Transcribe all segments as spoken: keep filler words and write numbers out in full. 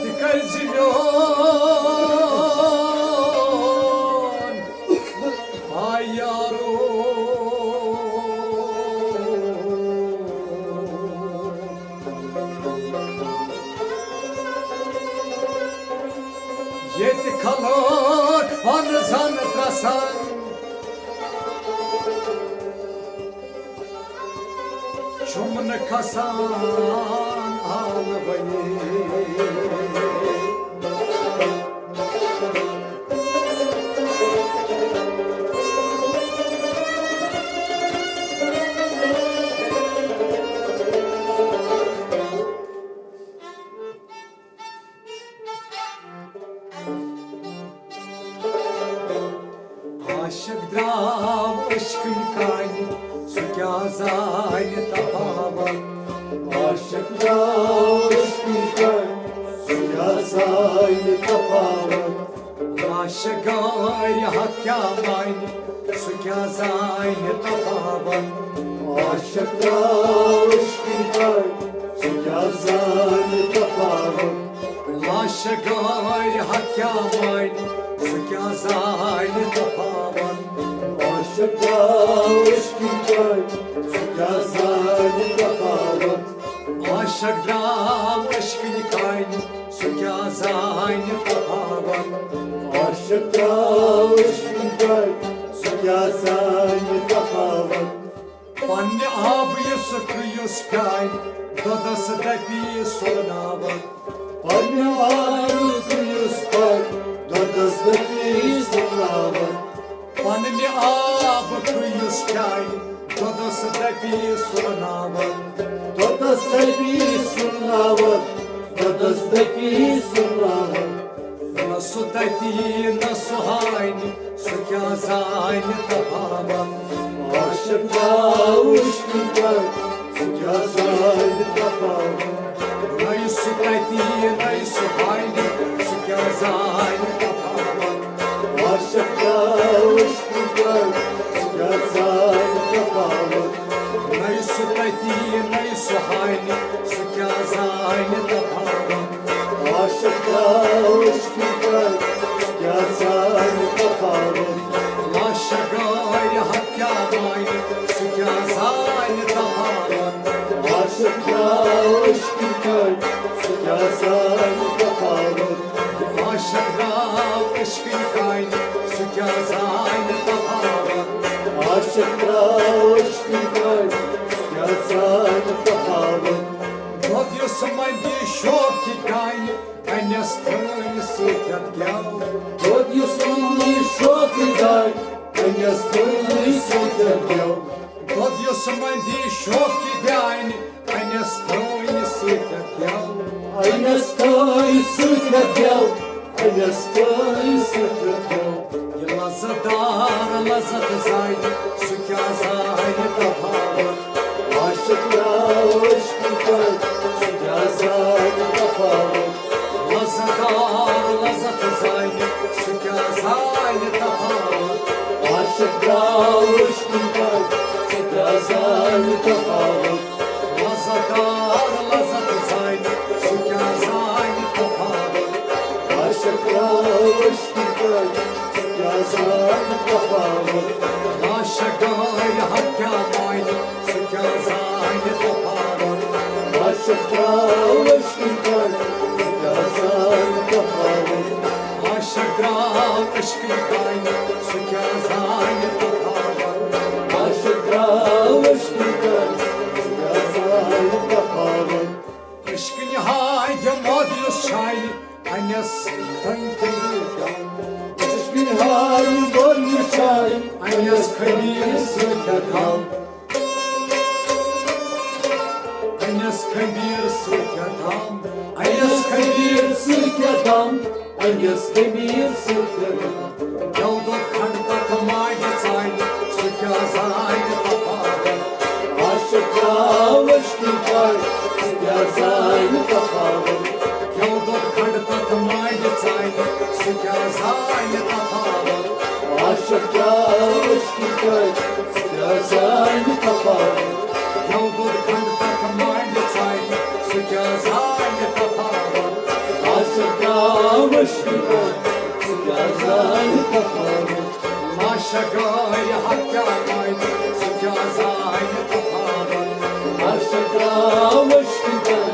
تہِ کٔرۍ زِ میون آ یارو۔ ییٚتہِ خلق پن زن ترسان، چھُم نہٕ کھسان آلوَے۔ عاشق درٛاو عشقٕنۍ کامہِ، سُہ کیٛاہ زانہِ تفاوت؟ عاشق درٛاو عشقٕنۍ کامہِ، سُہ کیٛاہ زانہِ تفاوت؟ عاشق غٲرِ حق کیٛاہ مانہِ، سُہ کیٛاہ زانہِ تفاوت؟ عاشق درٛاو عشقٕنۍ کامہِ، سُہ کیٛاہ زانہِ تفاوت؟ عاشق غٲرِ حق کیٛاہ مانہِ، سُہ کیٛاہ زانہِ تفاوت؟ عاشق درٛاو عشقٕنۍ کامہِ، سُہ کیٛاہ زانہِ تفاوت؟ عاشق درٛاو عشقٕنۍ کامہِ، سُہ کیٛاہ زانہِ تفاوت؟ عاشق درٛاو عشقٕنۍ کامہِ، سُہ کیٛاہ زانہِ تفاوت؟ پننہِ آبہٕ یُس کُیِس پیٛارِ، دۄدس دپہِ سُرناوت۔ پننہِ آبہٕ یُس پیٛارِ، دۄدس دپہِ سُرناوت۔ پننہِ آبہٕ کُیِس پیٛارِ، دۄدس دپہِ سُرناوت۔ دۄدس دپہِ سُرناوت، دۄدس دپہِ سُرناوت۔ نہ سُہ تتی، نہ سُہ ہاینہِ، سُہ کیٛاہ زانہِ تفاوت؟ عاشق درٛاو عشقٕنۍ کامہِ، سُہ کیٛاہ زانہِ تفاوت؟ نہ سُہ تتی، نہ سُہ ہاینہِ، سُہ کیٛاہ زانہِ تفاوت؟ عاشق درٛاو عشقٕنۍ کامہِ، سُہ کیٛاہ زانہِ تفاوت؟ نہ سُہ تتی، نہ سُہ ہاینہِ، سُہ کیٛاہ زانہِ تفاوت؟ عاشق درٛاو عشقٕنۍ کامہِ، سُہ کیٛاہ زانہِ تفاوت؟ عاشق غٲرِ حق کیٛاہ مانہِ، سُہ کیٛاہ زانہِ تفاوت؟ عاشق درٛاو عشقٕنۍ کامہِ، سُہ کیٛاہ زانہِ تفاوت؟ عاشق درٛاو عشقٕنۍ کامہِ، سُہ کیٛاہ زانہِ تفاوت؟ عاشق درٛاو عشقٕنۍ کامہِ، سُہ کیٛاہ زانہِ تفاوت؟ دۄد یُس منٛدِ شوقہِ دانہِ، انٮ۪س تھٲوِس سۭتۍ گٮ۪و۔ دۄد یُس منٛدِ شوقہِ دانہِ، انٮ۪س تھٲوِس سۭتۍ گٮ۪و۔ دۄد یُس منٛدِ شوقہِ دانہِ، انٮ۪س تھٲوِس سۭتۍ گٮ۪و۔ انٮ۪س تھٲوِس سۭتۍ گٮ۪و۔ انٮ۪س تھٲوِس سۭتۍ گٮ۪و۔ یہِ لذت دار لذت زانہِ، سُہ کیٛاہ زانہِ تفاوت؟ عاشق درٛاو عشقٕنۍ کامہِ، سُہ کیٛاہ زانہِ تفاوت؟ لذت دار لذت زانہِ، سُہ کیٛاہ زانہِ تفاوت؟ عاشق درٛاو عشقٕنۍ کامہِ، سُہ کیٛاہ زانہِ تفاوت؟ لذت دار لذت زانہِ، سُہ کیٛاہ زانہِ تفاوت؟ عاشق درٛاو عشقٕنۍ کامہِ، سُہ کیٛاہ زانہِ تفاوت؟ عاشق غٲرِ حق کیٛاہ مانہِ، سُہ کیٛاہ زانہِ تفاوت؟ عاشق درٛاو عشقٕنۍ کامہِ، سُہ کیٛاہ زانہِ تفاوت؟ عاشق درٛاو عشقٕنۍ کامہِ، سُہ کیٛاہ زانہِ تفاوت؟ عاشق درٛاو عشقٕنۍ کامہِ، سُہ کیٛاہ زانہِ تفاوت؟ عشقٕنۍ ہاے یہِ مۄد یُس شاینہِ، انٮ۪س تھٲوِس سۭتۍ گٮ۪و۔ عشقٕنۍ ہاے یہِ مۄد یُس شاینہِ، انٮ۪س خمیٖر سۭتۍ گٮ۪و۔ انٮ۪س خمیٖر سۭتۍ دم، انٮ۪س خمیٖر سۭتۍ دم، انٮ۪س خمیٖر سۭتۍ دم۔ گٮ۪و دۄد کھنٛڈ تتھ ماجہِ ژانہِ، سُہ کیٛاہ زانہِ تفاوت؟ عاشق درٛاو عشقٕنۍ کامہِ، سُہ کیٛاہ زانہِ تفاوت؟ گٮ۪و دۄد کھنٛڈ تتھ ماجہِ ژانہِ، سُہ کیٛاہ زانہِ تفاوت؟ عاشق درٛاو عشقٕنۍ کامہِ، سُہ کیٛاہ زانہِ تفاوت؟ گٮ۪و دۄد کھنٛڈ تتھ ماجہِ ژانہِ، سُہ کیٛاہ زانہِ تفاوت؟ عشقٕے کَر، سُہ کیٛاہ زانہِ تفاوت؟ عاشق غٲرِ حق کیٛاہ وَنہِ، سُہ کیٛاہ زانہِ تفاوت؟ عاشق درٛاو عشقٕے کَر،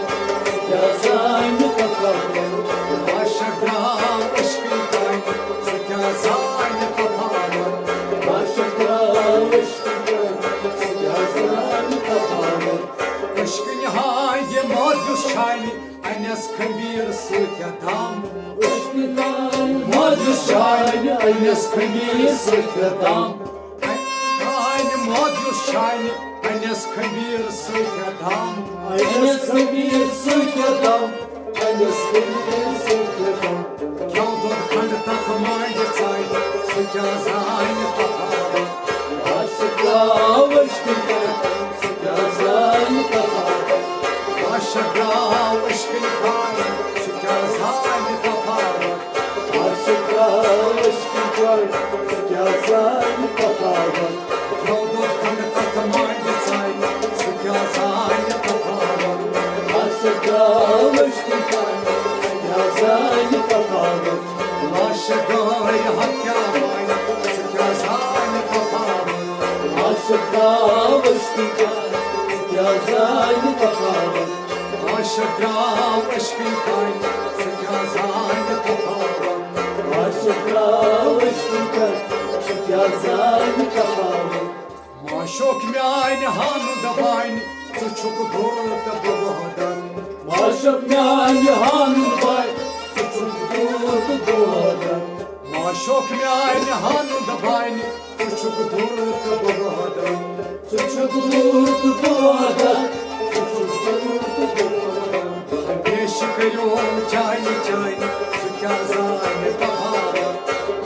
سُہ کیٛاہ زانہِ تفاوت؟ عاشق درٛاو عشقٕے کَر، سُہ کیٛاہ زانہِ تفاوت؟ عاشق درٛاو عشقٕے کَر، سُہ کیٛاہ زانہِ تفاوت؟ عشقٕے ہا یہِ مٲدیُس چھانہِ، انس خمیٖر سۭتۍ دم۔ عشقٕے کانہِ مٲدیُس چھانہِ، انس خمیٖر سۭتۍ دم۔ کانہِ مٲدیُس چھانہِ، انس خمیٖر سۭتۍ دم۔ انس خمیٖر سۭتۍ دم، انس خمیٖر سۭتۍ دم۔ کھیوٚو دۄد کھنٛڈ تتھ مانٛجہِ ژانہِ، سُہ کیٛاہ زانہِ تفاوت؟ عاشق درٛاو عشقٕے کَر، سُہ کیٛاہ زانہِ تفاوت؟ عاشق درٛاو عشقٕے کَر، سُہ کیٛاہ زانہِ تفاوت؟ عاشق درٛاو عشقٕے کَر، سُہ کیٛاہ زانہِ تفاوت؟ کھیوٚو دۄد کھنٛڈ تتھ مانٛجہِ ژانہِ، سُہ کیٛاہ زانہِ تفاوت؟ عاشق درٛاو عشقٕے کَر، سُہ کیٛاہ زانہِ تفاوت؟ عاشق غٲرِ حق کیٛاہ وَنہِ، سُہ کیٛاہ زانہِ تفاوت؟ عاشق درٛاو عشقٕے کَر، سُہ کیٛاہ زانہِ تفاوت؟ عاشق درٛاو عشقٕے کَر، سُہ کیٛاہ زانہِ تفاوت؟ عاشق درٛاو عشقٕے کَر، سُہ کیٛاہ زانہِ تفاوت؟ معشوق میانہِ ہانُد بانہِ، ژٕ چھُکھ دوٗر تہٕ بہٕ وحدت۔ معشوق میانہِ ہانُد بانہِ، ژٕ چھُکھ دوٗر تہٕ بہٕ وحدت۔ معشوق میانہِ ہانُد بانہِ، ژٕ چھُکھ دوٗر تہٕ بہٕ وحدت۔ ژٕ چھُکھ دوٗر تہٕ بہٕ وحدت، ژٕ چھُکھ دوٗر تہٕ بہٕ وحدت۔ ہمیشہِ کٔرِو چانہِ چانہِ، سُہ کیٛاہ زانہِ تفاوت؟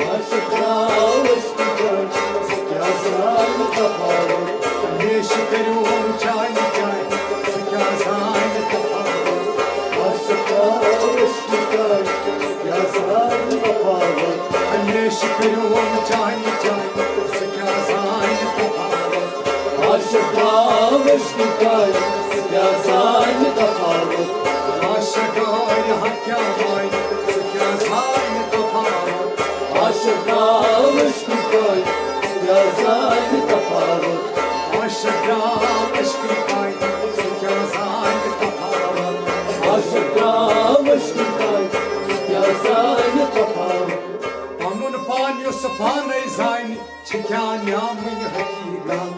عاشق درٛاو عشقٕے کَر، سُہ کیٛاہ زانہِ تفاوت؟ ہمیشہِ کٔرِو چانہِ چانہِ، سُہ کیٛاہ زانہِ تفاوت؟ عاشق درٛاو عشقٕے کَر، سُہ کیٛاہ زانہِ تفاوت؟ ہمیشہِ کٔرِو چانہِ چانہِ، سُہ کیٛاہ زانہِ تفاوت؟ عاشق درٛاو عشقٕے کَر، سُہ کیٛاہ زانہِ تفاوت؟ عاشق غٲرِ حق کیٛاہ وَنہِ، سُہ کیٛاہ زانہِ تفاوت؟ عاشق درٛاو عشقٕے کَر، سُہ کیٛاہ زانہِ تفاوت؟ عاشق درٛاو عشقٕے کَر، سُہ کیٛاہ زانہِ تفاوت؟ عاشق درٛاو عشقٕے کَر، سُہ کیٛاہ زانہِ تفاوت؟ پنُن پان یُس پانے زانہِ، چھِ کیٛاہ نیامٕنۍ حقیٖقت؟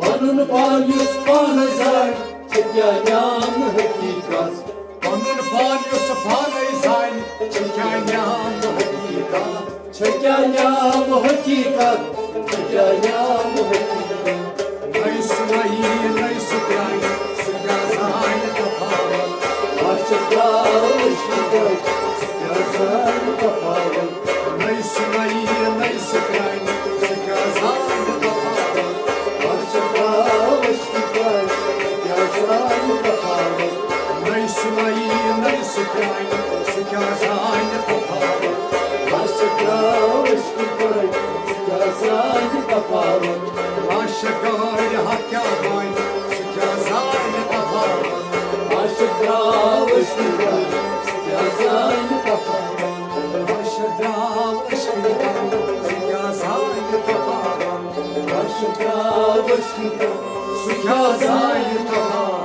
پنُن پان یُس پانے زانہِ، چھِ کیٛاہ نیامہٕ حقیٖقت؟ پنُن پان یُس پانے زانہِ، چھِ کیٛاہ نیامہٕ حقیٖقت؟ چھِ کیٛاہ نیامہٕ حقیٖقت؟ چھِ کیٛاہ نیامہٕ حقیٖقت؟ نَے سُہ نَیہِ، نَے سُہ پرٛانہِ، سُہ کیٛاہ زانہِ تفاوت؟ عاشق درٛاو عشقٕے کَر، سُہ کیٛاہ زانہِ تفاوت؟ نَے سُہ نَیہِ، نَے سُہ پرٛانہِ، سُہ کیٛاہ زانہِ تفاوت؟ عاشق درٛاو عشقٕے کَر، سُہ کیٛاہ زانہِ تفاوت؟ نَے سُہ نَیہِ، نَے سُہ پرٛانہِ، سُہ کیٛاہ زانہِ تفاوت؟ عاشق درٛاو عشقٕے کَر، سُہ کیٛاہ زانہِ تفاوت؟ عاشق غٲرِ حق کیٛاہ وَنہِ، سُہ کیٛاہ زانہِ تفاوت؟ عاشق درٛاو عشقٕے کَر، سُہ کیٛاہ زانہِ تفاوت؟ عاشق درٛاو عشقٕے کَر، سُہ کیٛاہ زانہِ تفاوت؟ عاشق درٛاو عشقٕے کَر، سُہ کیٛاہ زانہِ تفاوت؟